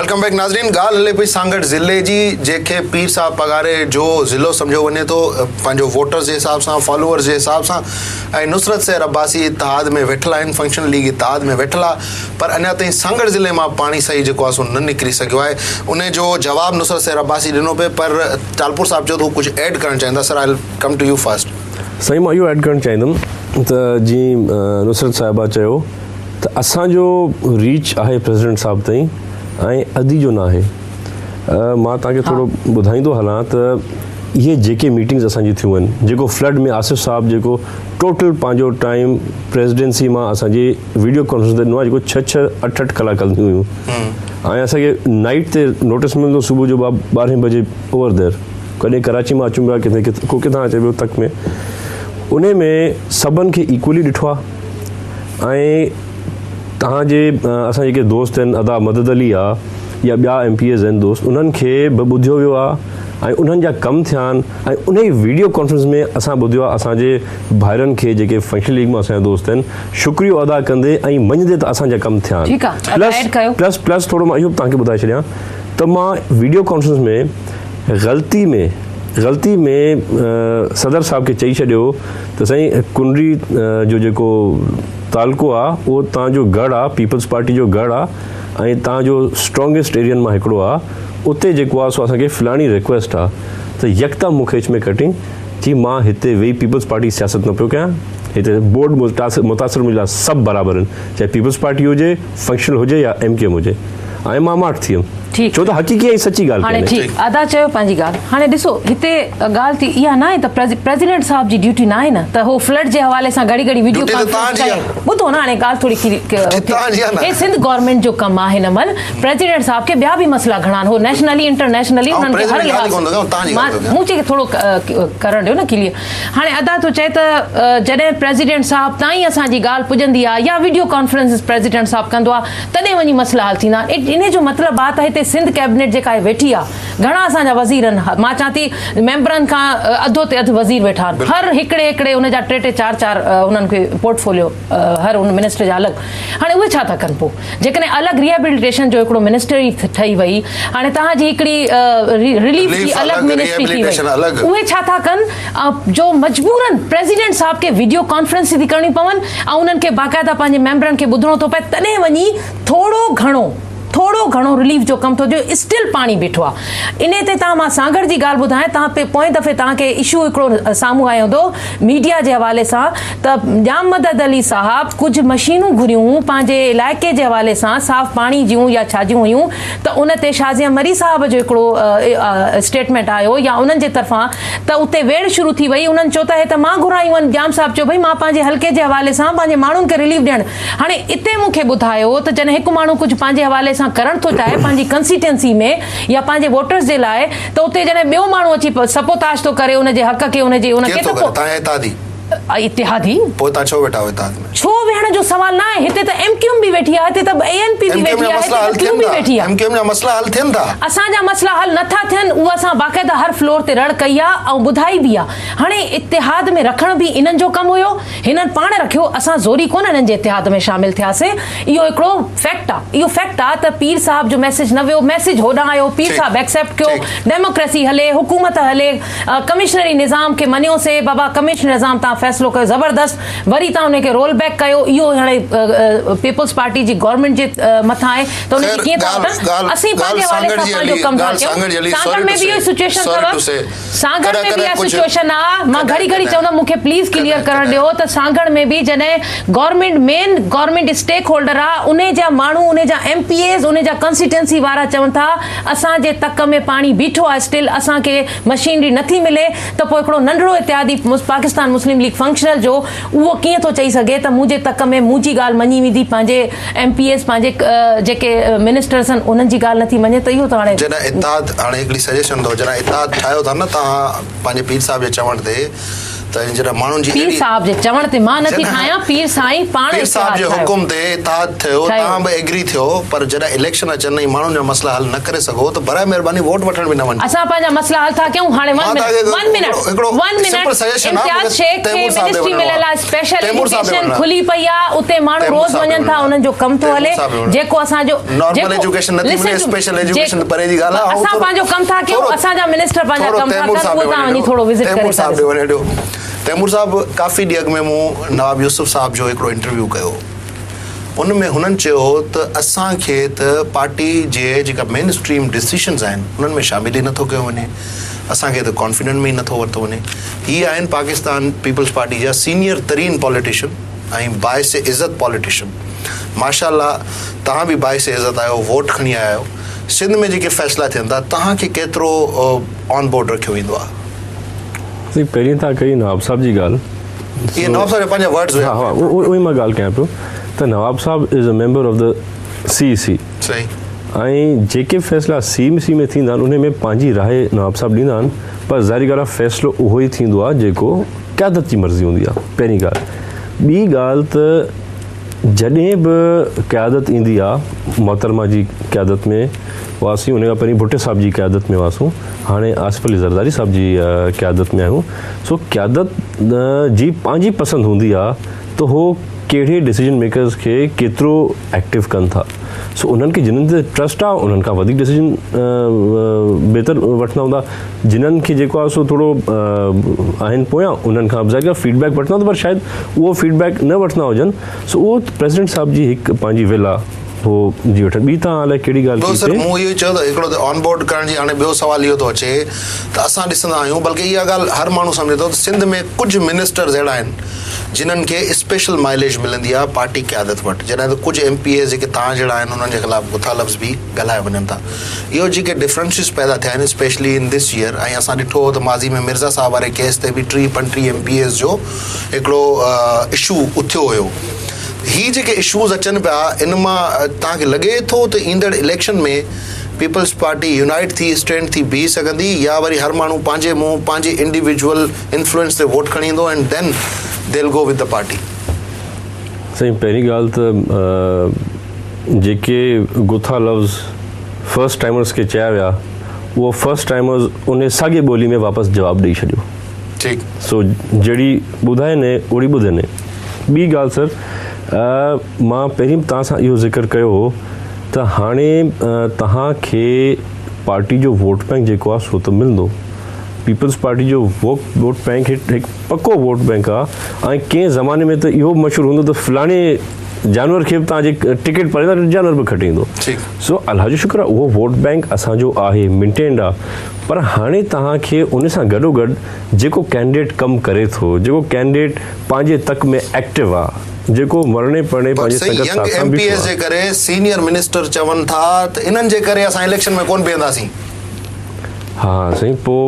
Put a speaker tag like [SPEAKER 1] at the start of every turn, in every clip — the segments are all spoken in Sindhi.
[SPEAKER 1] Welcome back ناظرين ڳالهه هلي پئي سانگهڙ ضلعي جي جنهن کي پير صاحب پڳاري جو ضلعو سمجهيو وڃي ٿو پنهنجو ووٽرز جي حساب سان فالوورز جي حساب سان ۽ نصرت سحر عباسي اتحاد ۾ ويٺل آهن فنڪشنل ليگ اتحاد ۾ ويٺل آهي پر اڃا تائين سانگهڙ ضلعي مان پاڻي صحيح جيڪو آهي سو نه نڪري سگهيو آهي ان جو جواب نصرت سحر عباسي ڏنو پئي پر ٽالپور صاحب چيو ته هو ڪجهه ايڊ ڪرڻ چاهيندا sir I come to you first.
[SPEAKER 2] سائين مان اهو ايڊ ڪرڻ چاهيندم ته جيئن نصرت صاحبه چيو ته اسان جو ريچ آهي پريزيڊنٽ صاحب تائين ۽ ادي جو ناهي مان توهان کي ٿورو ٻڌائيندو هلان ته اهي جيڪي ميٽنگز اسان جي ٿيون آهن جيڪو فلڊ ۾ آصف صاحب جيڪو ٽوٽل پنهنجو ٽائيم پريزيڊنسي مان اسان جي ويڊيو ڪانفرنس تي ڏنو آهي جيڪو ڇهه ڇهه اٺ اٺ ڪلاڪ هلنديون هيون ۽ اسان کي نائيٽ تي نوٽس ملندو صبح جو ٻارهين بجي اوور there ڪڏهن ڪراچي مان اچون پيا ڪٿي ڪو ڪٿان اچي پيو تڪ ۾ انهي ۾ سڀن کي ايڪولي ڏٺو آهي ۽ توهان جي اسان جيڪي دوست آهن ادا مدد علي آ يا ٻيا ايم پي ايز آهن دوست انهن کي به ٻڌيو ويو آ ۽ انهن جا ڪم ٿيا آهن ۽ انهي ويڊيو ڪانفرنس ۾ اسان ٻڌيو آ اسان جي ڀائرن کي جيڪي فنڪشنل ليگ مان اسان جا دوست آهن شڪريو ادا ڪندي ۽ مڃندي ته اسان جا ڪم ٿيا آهن
[SPEAKER 3] ٺيڪ آ ادا ايڊ ڪيو.
[SPEAKER 2] پلس پلس ٿورو مان اهو به توهان کي ٻڌائي ڇڏيان ته مان ويڊيو ڪانفرنس ۾ غلطي ۾ غلطي ۾ صدر صاحب کي چئي ڇڏيو ته سائين ڪنري جو جيڪو تعلقو آ اهو تان جو گڙ آ پيپلز پارٽي جو گڙ آ ۽ تان جو اسٽرانگيسٽ ايرين مان هڪڙو آ اتي جيڪو آ سو اسان کي فلاڻي ريڪويسٽ آ ته يڪدم مون کي اچ ۾ ڪٽين چي مان هتي ويهي پيپلز پارٽي جي سياست نه پيو ڪيان هتي بورڊ متاثر منهنجي لاء سڀ برابر آهن چاهي پيپلز پارٽي هجي فنڪشنل هجي يا ايم ڪيو ايم هجي ۽ مان ماٺ ٿي ويم
[SPEAKER 3] ٺيڪ
[SPEAKER 2] ڇو ته حقيقي ۽ سچي ڳالهه
[SPEAKER 3] هاڻي
[SPEAKER 2] ڪانهي.
[SPEAKER 3] ٺيڪ ادا چيو پنهنجي ڳالهه هاڻي ڏسو هتي ڳالهه ٿي اها ناهي ته پريزيڊنٽ صاحب جي ڊيوٽي ناهي نه ته هو فلڊ جي حوالي سان گهڙي گهڙي ويڊيو
[SPEAKER 1] ڊيوٽي ته
[SPEAKER 3] ڪانفرنس
[SPEAKER 1] توهان جي
[SPEAKER 3] ڪري
[SPEAKER 1] آهي.
[SPEAKER 3] ٻڌو نه هاڻي ڳالهه ٿوري
[SPEAKER 1] ڊيوٽي توهان جي آهي نه.
[SPEAKER 3] هي سنڌ گورنمينٽ جو ڪم آهي هن مهل پريزيڊنٽ صاحب کي ٻيا به مسئلا گهڻا آهن هو نيشنلي انٽرنيشنلي
[SPEAKER 1] آئون
[SPEAKER 3] انهن کي هر
[SPEAKER 1] پريزيڊنٽ
[SPEAKER 3] لحاظ
[SPEAKER 1] ڳالهه ڪونه ٿو ڪيان توهان جي ڳالهه ٿو ڪيان.
[SPEAKER 3] مون چي ٿورو ڪرڻ ڏيو نه ڪليئر هاڻي ادا ٿو چئي ته جڏهن پريزيڊنٽ صاحب تائين اسان جي ڳالهه پڄندي آهي يا ويڊيو ڪانفرنسز پريزيڊنٽ صاحب ڪندو آهي تڏهن وڃي مسئلا حل ٿيندا آهن انهي جو مطلب آهي ته هتي سنڌ ڪيبنيٽ جيڪا هي ويٺي آهي گهڻا اسان جا وزير آهن مان چوان ٿي ميمبرن کان اڌو تي اڌ وزير ويٺا آهن هر هڪڙي هڪڙي ان جا ٽي ٽي چار چار انهن کي پورٽفوليو هر ان منسٽر جا الڳ هاڻي اهي ڇا ٿا ڪن پوء جيڪڏهن الڳ ريهيبليٽيشن جو هڪڙو منسٽري ٺهي وئي هاڻي توهان جي هڪڙي رليف جي الڳ منسٽري ٿي وئي اهي ڇا ٿا ڪن جو مجبورن پريزيڊنٽ صاحب کي ويڊيو ڪانفرنس ٿي ڪرڻيون پون ۽ انهن کي باقاعده پنهنجي ميمبرن کي ٻڌڻو ٿو پئي تڏهن وڃي ٿورو گهڻو ٿورو گهڻو رليف جو ڪم ٿو ٿئي اسٽل پاڻي بيٺو آ انهي تي تان مان سانگهڙ جي ڳالهه ٻڌايان تان پوئين دفعي تان کي اشو هڪڙو سامهون آيو هوندو ميڊيا جي حوالي سان ته ڄام مدد علي صاحب ڪجهه مشينون گهريون پنهنجي علائقي جي حوالي سان صاف پاڻي جون يا ڇا جون هيون ته ان تي شازيه مري صاحب جو هڪڙو اسٽيٽمينٽ آيو يا انهن جي طرفان ته اتي ويڙهه شروع ٿي وئي انهن چيو ته هي ته مان گهرايون آهن ڄام صاحب چيو ڀئي مان پنهنجي حلقي جي حوالي سان پنهنجي ماڻهن کي رليف ڏيڻ هاڻي اتي مون کي ٻڌايو ته جڏهن هڪ ماڻهو ڪجهه پنهنجي حوالي سان ڪرڻ ٿو چاهي پنهنجي ڪنسيٽينسي ۾ يا پنهنجي ووٽرز جي لاء ته اتي جڏهن ٻيو ماڻهو اچي سپوتاش ٿو ڪري ان جي حق کي ان جي ان
[SPEAKER 1] ڪير
[SPEAKER 3] کي
[SPEAKER 1] ٿو
[SPEAKER 3] ته
[SPEAKER 1] ڪري
[SPEAKER 3] پوء
[SPEAKER 1] تان اتحادي
[SPEAKER 3] اتحادي
[SPEAKER 1] پوء تان ڇو ويٺا آهيو اتحاد ۾
[SPEAKER 3] ڇو ويهڻ جو سوال نه آهي هتي ته ايم ڪيو ايم به ويٺي آهي هتي ته اي اين پي به
[SPEAKER 1] ايم ڪيو
[SPEAKER 3] ويٺي
[SPEAKER 1] ايم جا
[SPEAKER 3] آهي
[SPEAKER 1] مسئلا
[SPEAKER 3] هتي
[SPEAKER 1] حل
[SPEAKER 3] ته ڪيو
[SPEAKER 1] ٿين
[SPEAKER 3] به
[SPEAKER 1] ٿا
[SPEAKER 3] ويٺي آهي
[SPEAKER 1] ايم ڪيو ايم جا مسئلا حل ٿين ٿا
[SPEAKER 3] اسان جا مسئلا حل نه ٿا ٿين اهو اسان باقاعده هر فلور تي رڙ ڪئي آهي ۽ ٻڌائي به آهي هاڻي اتحاد ۾ رکڻ به انهن جو ڪم هيو هنن پاڻ رکيو، اسان زوري ڪونه هنن جي اتحاد ۾ شامل ٿياسين، اهو هڪڙو فيڪٽ آ، اهو فيڪٽ آ ته پير صاحب جو ميسيج نه ويو، ميسيج هوڏانهن آيو، پير صاحب ايڪسيپٽ ڪيو، ڊيموڪريسي هلي، حڪومت هلي، ڪمشنري نظام کي مڃيوسين، بابا ڪمشنري نظام تان فيصلو ڪيو زبردست، وري تان ان کي رول بيڪ ڪيو، اهو هاڻي پيپلز پارٽي جي گورنمينٽ جي مٿان آهي ته ان کي
[SPEAKER 1] خير
[SPEAKER 3] ڪيئن ٿا
[SPEAKER 1] ڳالهه
[SPEAKER 3] وٺن،
[SPEAKER 1] ڳالهه
[SPEAKER 3] اسين
[SPEAKER 1] ڳالهه
[SPEAKER 3] پنهنجي حوالي
[SPEAKER 1] سانگهڙ
[SPEAKER 3] سان
[SPEAKER 1] جي
[SPEAKER 3] پنهنجو
[SPEAKER 1] هلي
[SPEAKER 3] ڪم ٿا
[SPEAKER 1] ڳالهه
[SPEAKER 3] ڪيون،
[SPEAKER 1] سانگهڙ جي هلي
[SPEAKER 3] سانگهڙ
[SPEAKER 1] سوري
[SPEAKER 3] ۾
[SPEAKER 1] ٽو
[SPEAKER 3] به اهو
[SPEAKER 1] سي
[SPEAKER 3] ئي سچوئيشن
[SPEAKER 1] سوري
[SPEAKER 3] اٿو.
[SPEAKER 1] ٽو سي
[SPEAKER 3] سانگهڙ
[SPEAKER 1] ڪڏهن
[SPEAKER 3] ۾ به
[SPEAKER 1] ڪڏهن
[SPEAKER 3] اها
[SPEAKER 1] ڪجهه
[SPEAKER 3] سچوئيشن آ مان
[SPEAKER 1] ڪڏهن
[SPEAKER 3] گهڙي گهڙي
[SPEAKER 1] ڪڏهن
[SPEAKER 3] چوندم مون کي پليز ڪليئر
[SPEAKER 1] ڪڏهن
[SPEAKER 3] ڪرڻ
[SPEAKER 1] ڪڏهن
[SPEAKER 3] ڏيو ته سانگهڙ ۾ به جڏهن گورنمينٽ مين گورنمينٽ اسٽيڪ هولڊر آ انهي جا ماڻهو انهي جا ايم پي ايز انهي جا ڪنسٽيٽنسي وارا چون ٿا اسان جي تڪ ۾ پاڻي بيٺو آ اسٽل اسان کي مشينري نٿي ملي ته پوء هڪڙو ننڍڙو اتحادي پاڪستان مسلم ليگ فنڪشنل جو اهو ڪيئن ٿو چئي سگهي ته منهنجي تڪ ۾ منهنجي ڳالهه مڃي ويندي پنهنجي ايم پي ايز پنهنجي جيڪي منسٽرز آهن انهن جي ڳالهه نٿي مڃي ته اهو ته هاڻي.
[SPEAKER 1] جڏهن اتحاد هاڻي هڪڙي سجيشن اٿو جڏهن اتحاد ٺاهيو ٿا نه توهان پنهنجي پير صاحب جي چوڻ تي ته جڏهن ماڻهن جي
[SPEAKER 3] پير صاحب جي چوڻ تي مان نٿي ٺاهيان پير سائين پاڻ
[SPEAKER 1] پير صاحب جي حڪم تي اتحاد ٿيو توهان به ايگري ٿيو پر جڏهن اليڪشن اچن ۽ ماڻهن جا مسئلا حل نه ڪري سگهو ته برائي مهرباني ووٽ وٺڻ به نه وڃجو.
[SPEAKER 3] اسان پنهنجا مسئلا حل ٿا ڪيون هاڻي one minute one minute one minute Imtiaz Shaikh کي منسٽري مليل آهي اسپيشل ايجوڪيشن کلي پئي آهي اتي ماڻهو روز وڃن ٿا انهن جو ڪم ٿو هلي جيڪو اسان جو
[SPEAKER 1] نارمل ايجوڪيشن نٿي ملي اسپيشل ايجوڪيشن پري جي ڳالهه
[SPEAKER 3] آهي اسان پنهنجو ڪم ٿا ڪيون اسان جا منسٽر پنهنجا ڪم ٿا ڪن اهو توهان وڃي ٿورو وزٽ ڪري ٿا
[SPEAKER 1] ڏسو. تيمور صاحب ڪافي ڏينهن اڳ ۾ مون نواب يوسف صاحب جو هڪڙو انٽرويو ڪيو ان ۾ هنن چيو ته اسان کي ته پارٽي جي جيڪا مين اسٽريم ڊسيشنز آهن انهن ۾ شامل ئي نٿو ڪيو وڃي اسان کي ته ڪانفيڊنٽ ۾ ئي نٿو ورتو وڃي هي آهن پاڪستان پيپلز پارٽي جا سينيئر ترين پاليٽيشن ۽ باعث عزت پاليٽيشن ماشاء الله توهان به باعث عزت آهيو ووٽ کڻي آيا آهيو سنڌ ۾ جيڪي فيصلا ٿين ٿا توهان کي ڪيترو آن بورڊ رکيو ويندو آهي؟
[SPEAKER 2] سائين پهرين توهان ڪئي نواب صاحب جي ڳالهه.
[SPEAKER 1] اهي نواب صاحب جا پنهنجا ورڊز هيا.
[SPEAKER 2] ها ها اهو ئي مان ڳالهه ڪيان پيو ته نواب صاحب از ا ميمبر آف the سي اي سي.
[SPEAKER 1] صحيح.
[SPEAKER 2] ۽ جيڪي فيصلا سي ايم سي ۾ ٿيندا آهن انهي ۾ پنهنجي راء نواب صاحب ڏيندا آهن پر ظاهري ڳالهه آهي فيصلو اهو ئي ٿيندو آهي جيڪو قيادت جي مرضي هوندي آهي پهرين ڳالهه ٻي ڳالهه ته جڏهن به قيادت ايندي آ محترمه جي قيادت ۾ هئاسين ان کان پهرين ڀٽي صاحب جي قيادت ۾ هئاسون هاڻي آصف علي زرداري صاحب جي قيادت ۾ آهيون سو قيادت جي پنهنجي پسند هوندي آ ته هو ڪهڙي ڊسيزن ميڪرز کي ڪيترو ايڪٽو ڪن ٿا سو انهن کي جنن تي ٽرسٽ آ انهن کان وڌيڪ ڊسيزن بهتر وٺندا هوندا جنھن کي جيڪو آهي سو ٿورو آهن پويان انهن کان به ظاهر فيڊ بيڪ وٺندا پر شايد اهو فيڊ بيڪ نه وٺندا هجن سو اهو پريزيڊنٽ صاحب جي هڪ پنهنجي ول آهي هو جي وٺن ٻي تان الائي ڪهڙي ڳالهه
[SPEAKER 1] ڪئي سر مون اهو ئي چيو ته هڪڙو ته آن بورڊ ڪرڻ جي هاڻي ٻيو سوال اهو ٿو اچي ته اسان ڏسندا آهيون بلڪه اها ڳالهه هر ماڻهو سمجهي ٿو ته سنڌ ۾ ڪجهه منسٽرز اهڙا آهن جنھن کي اسپيشل مائليج ملندي آهي پارٽي قيادت وٽ جڏهن ته ڪجهه ايم پي ايز جيڪي توهان جهڙا آهن انهن جي خلاف گٿا لفظ به ڳالهايا وڃن ٿا اهو جيڪي ڊفرنسز پيدا ٿيا آهن اسپيشلي ان this year ۽ اسان ڏٺو هو ته ماضي ۾ مرزا صاحب واري ڪيس تي به 30 35 ايم پي ايز جو هڪڙو اشو اٿيو هيو هي جيڪي اشوز اچن پيا ان مان توهان کي لڳي ٿو ته ايندڙ اليڪشن ۾ پيپلز پارٽي يونائيٽ ٿي اسٽينڊ ٿي بيهي سگهندي يا وري هر ماڻهو پنهنجي منهن پنهنجي انڊيويجوئل انفلوئنس تي ووٽ کڻي ايندو and then they will go with the party.
[SPEAKER 2] سائين پهرين ڳالهه ته جيڪي گٿا لفظ فرسٽ ٽائمرز کي چيا ويا اهو فرسٽ ٽائمرز انهي ساڳي ٻولي ۾ واپس جواب ڏئي ڇڏيو.
[SPEAKER 1] ٺيڪ.
[SPEAKER 2] سو جهڙي ٻڌائين اوڙي ٻڌين. ٻي ڳالهه سر مان پهرين به توهان سان اهو ذڪر ڪيو هو ته هاڻي توهان کي پارٽي جو ووٽ بينڪ جيڪو آهي سو ته ملندو. پيپلز پارٽي جو ووٽ بينڪ هڪ پڪو ووٽ بينڪ آ ۽ ڪنهن زماني ۾ ته اهو به مشهور هوندو ته فلاڻي جانور کي به توهان جي ٽڪيٽ پڙهي ته جانور به کٽي ايندو سو الله جو شڪر آ اهو ووٽ بينڪ اسان جو آهي مينٽينڊ آ پر هاڻي توهان کي ان سان گڏو گڏ جيڪو ڪينڊيڊيٽ ڪم ڪري ٿو جيڪو ڪينڊيڊيٽ پنهنجي تڪ ۾ ايڪٽو آ جيڪو مرڻي پرڻي
[SPEAKER 1] پر
[SPEAKER 2] پنهنجي
[SPEAKER 1] سائين
[SPEAKER 2] سنگت
[SPEAKER 1] ينگ
[SPEAKER 2] ساٿ سان
[SPEAKER 1] ايم پي
[SPEAKER 2] بيٺو
[SPEAKER 1] ايس
[SPEAKER 2] آ.
[SPEAKER 1] جي ڪري سينيئر منسٽر چون ٿا ته انهن جي ڪري اسان اليڪشن ۾ ڪون بيهنداسين.
[SPEAKER 2] ها سائين پوء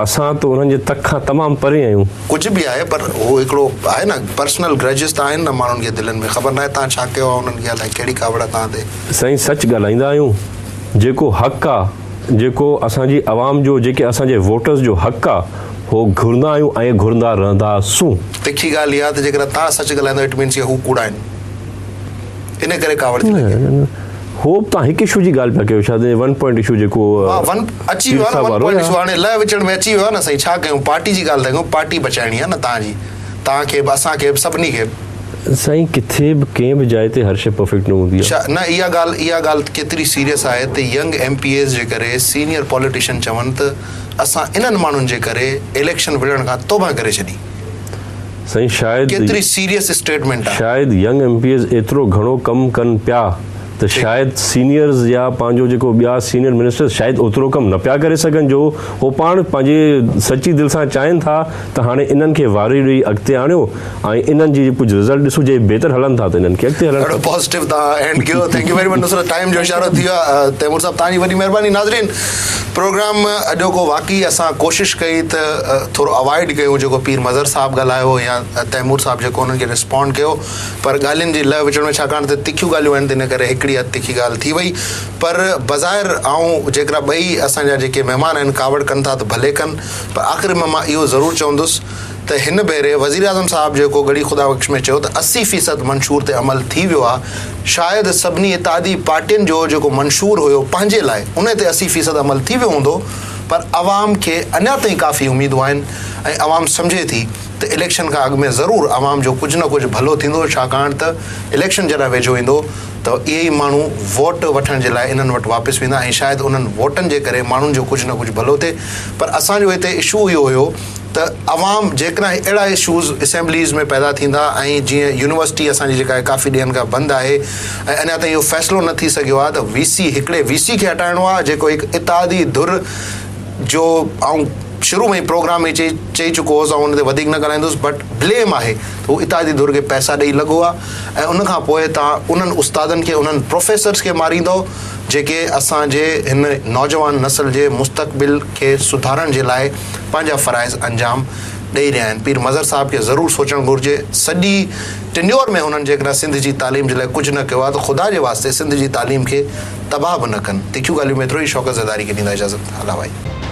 [SPEAKER 2] اسان ته انهن جي تڪ کان تمام پري آهيون.
[SPEAKER 1] ڪجهه به آهي پر هو هڪڙو آهي نه پرسنل گرجز ته آهن نه ماڻهن کي دلن ۾ خبر ناهي توهان ڇا ڪيو آهي انهن کي الائي ڪهڙي ڪاوڙ آهي توهان تي.
[SPEAKER 2] سائين سچ ڳالهائيندا آهيون جيڪو حق آ جيڪو اسان جي عوام جو جيڪي اسان جي ووٽرز جو حق آ هو گهرندا آهيون ۽ گهرندا رهنداسون.
[SPEAKER 1] تکي ڳالهه اها ته جيڪڏهن توهان سچ ڳالهائيندو it means هو ڪوڙا آهن ان ڪري ڪاوڙ ٿي لڳي.
[SPEAKER 2] هو به توهان هڪ اشو جي ڳالهه پيا ڪيو شايد ون پوائنٽ اشو جيڪو
[SPEAKER 1] ها ون اچي ويو آهي نه ون پوائنٽ اشو هاڻي لهه وچڙ ۾ اچي ويو آهي نه سائين ڇا ڪيون پارٽي جي ڳالهه ٿا ڪيون پارٽي بچائڻي آهي نه توهان جي توهان کي به اسان کي به سڀني کي به.
[SPEAKER 2] سائين ڪٿي به ڪنهن به جاء تي هر شيء پرفيڪٽ نه هوندي آهي.
[SPEAKER 1] نه اها ڳالهه اها ڳالهه ڪيتري سيريس آهي ته ينگ ايم پي ايز جي ڪري سينيئر پاليٽيشن چون ته اسان انهن ماڻهن جي ڪري اليڪشن وڙهڻ کان توبهه ڪري ڇڏي.
[SPEAKER 2] سائين شايد
[SPEAKER 1] ڪيتري سيريس اسٽيٽمينٽ آ.
[SPEAKER 2] شايد ينگ ايم پي ايز ايترو گهڻو ڪم ڪن پيا ته شايد سينيئرز يا پنهنجو جيڪو ٻيا سينيئر منسٽرز شايد اوترو ڪم نه پيا ڪري سگهن جو هو پاڻ پنهنجي سچي دل سان چاهين ٿا ته هاڻي انهن کي واري ڏئي اڳتي آڻيو ۽ انهن جي ڪجهه رزلٽ ڏسون جي بهتر هلن ٿا ته انهن کي اڳتي هلڻ
[SPEAKER 1] ڏاڍو پازيٽو توهان اينڊ ڪيو thank you very much Nusrat time جو اشارو ٿي ويو آهي تيمور صاحب توهان جي وڏي مهرباني ناظرين پروگرام اڄوڪو واقعي اسان ڪوشش ڪئي ته ٿورو اوائڊ ڪيون جيڪو پير مظهر صاحب ڳالهايو يا تيمور صاحب جيڪو انهن کي ريسپونڊ ڪيو پر ڳالهين جي لهه وچڙ ۾ ڇاڪاڻ ته تکيون ڳالهيون آهن تنهن ڪري هڪڙي اڌ تکي ڳالهه ٿي وئي پر بظاهر آئون جيڪڏهن ٻئي اسان جا جيڪي مهمان آهن ڪاوڙ ڪن ٿا ته ڀلي ڪن پر آخر ۾ مان اهو ضرور چوندس ته هن ڀيري وزيراعظم صاحب جيڪو ڳڙهي خدا بخش ۾ چيو ته 80% منشور تي عمل ٿي ويو آهي، شايد سڀني اتحادي پارٽين جو جيڪو منشور هيو پنهنجي لاء ان تي 80% عمل ٿي ويو هوندو پر عوام کي اڃا تائين ڪافي اميدون آهن ۽ عوام سمجهي ٿي ته اليڪشن کان اڳ ۾ ضرور عوام جو ڪجهه نه ڪجهه ڀلو ٿيندو ڇاڪاڻ ته اليڪشن جڏهن ويجهو ايندو ته اهي ئي ماڻهو ووٽ وٺڻ جي لاء انهن وٽ واپس ويندا ۽ شايد انهن ووٽن جي ڪري ماڻهن جو ڪجهه نه ڪجهه ڀلو ٿئي پر اسان جو هتي اشو اهو هيو ته عوام جيڪڏهن اهڙا اشوز اسيمبليز ۾ پيدا ٿيندا ۽ جيئن يونيورسٽي اسان جي جيڪا ڪافي ڏينهن کان بند آهي ۽ اڃا تائين اهو فيصلو نه ٿي سگهيو آهي ته وي سي هڪڙي وي سي کي هٽائڻو آهي جيڪو هڪ اتحادي ڌر جو آئون شروع ۾ ئي پروگرام ۾ چئي چئي چڪو هوس آئون ان تي وڌيڪ نه ڳالهائيندس بٽ بليم آهي ته هو اتحادي ڌر کي پئسا ڏئي لڳو آهي ۽ ان کان پوء توهان انهن استادن کي انهن پروفيسرز کي ماريندؤ جيڪي اسان جي هن نوجوان نسل جي مستقبل کي سڌارڻ جي لاء پنهنجا فرائض انجام ڏئي رهيا آهن. پير مظهر صاحب کي ضرور سوچڻ گهرجي. سڄي ٽنيور ۾ هنن جيڪڏهن سنڌ جي تعليم جي لاء ڪجهه نه ڪيو آهي ته خدا جي واسطي سنڌ جي تعليم کي تباهه به نه ڪن. تکيون ڳالهيون ۾ ايترو ئي. شوڪت زرداري کي ڏيندا اجازت. الله وائي.